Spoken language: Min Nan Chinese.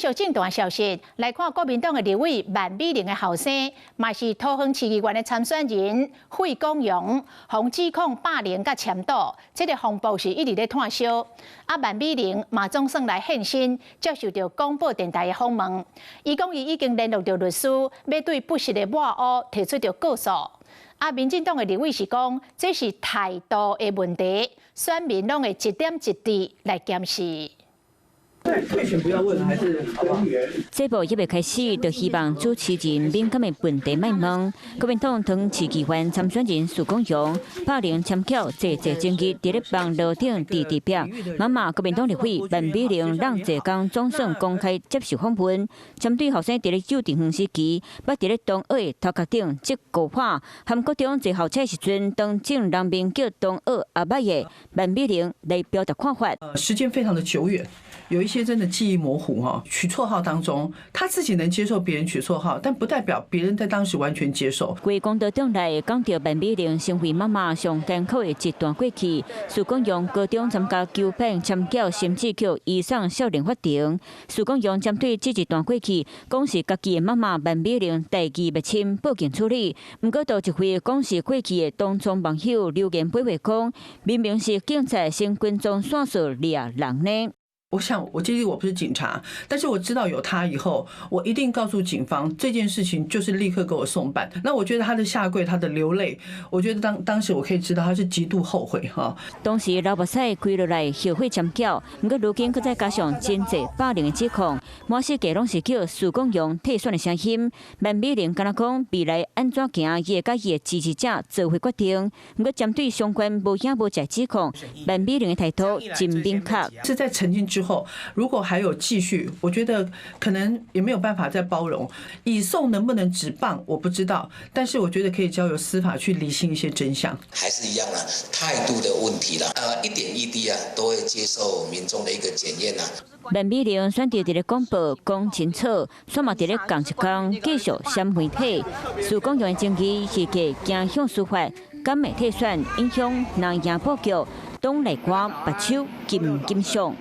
小政壇消息來看，國民黨的立委萬美玲的後生，嘛是桃園市議員的參選人費廣榮，予指控霸凌佮簽賭，這个風波是一直咧湠燒。啊，萬美玲嘛總算來現身，接受著廣播電臺的訪問。伊講伊已經聯絡著律師，欲對不實的抹烏提出著告訴。啊，民進黨的立委是講，這是態度的問題，選民攏會一點一滴來檢視。退選不要問，還是好不好？這部猶未開始，就希望主持人敏感的問題莫問。國民黨桃園市議員參選人許廣榮霸凌攕蹺濟濟爭議，佇咧網路頂直直逼。媽媽國民黨立委萬美玲攏濟工總算公開接受訪問，針對後生佇咧幼稚園時期，捌佇咧同學的頭殼頂擊高破，含國中坐校車時陣當眾人面叫同學阿伯的萬美玲來表達看法。時間非常的久遠。有一些真的記憶模糊哈，取綽號當中，他自己能接受別人取綽號，但不代表別人在當時完全接受。規講道中來講著萬美玲成為媽媽上艱苦的一段過去，許廣榮高中參加球拍攕蹺，甚至予移送少年法庭。許廣榮針對這一段過去，講是家己的媽媽萬美玲代誌袂深，報警處理。毋過，就一位講是過去的同窗網友留言回話講，明明是警察先跟蹤線索掠人呢。我想，我記得我不是警察，但是我知道有他以後，我一定告訴警方這件事情，就是立刻給我送辦。那我覺得他的下跪，他的流淚，我覺得當時我可以知道他是極度後悔哈。當時流目屎跪落來後悔攕蹺，毋過如今閣再加上真濟霸凌的指控，滿世界攏是叫許廣榮退選的聲音。萬美玲敢若講未來按怎行，伊會佮伊的支持者做伙決定。毋過針對相關無影無跡指控，萬美玲的態度真明確。是在澄清之後，如果還有繼續，我覺得可能也沒有辦法再包容。移送能不能指棒，我不知道，但是我覺得可以交由司法去釐清一些真相。還是一樣啦，態度的問題啦，一點一滴啊，都會接受民眾的一個檢驗啊。萬美玲選擇佇咧廣播講清楚，煞嘛佇咧仝一工繼續閃媒體。許廣榮的爭議預計走向司法，敢會退選影響藍營布局，黨內歌目手金金上。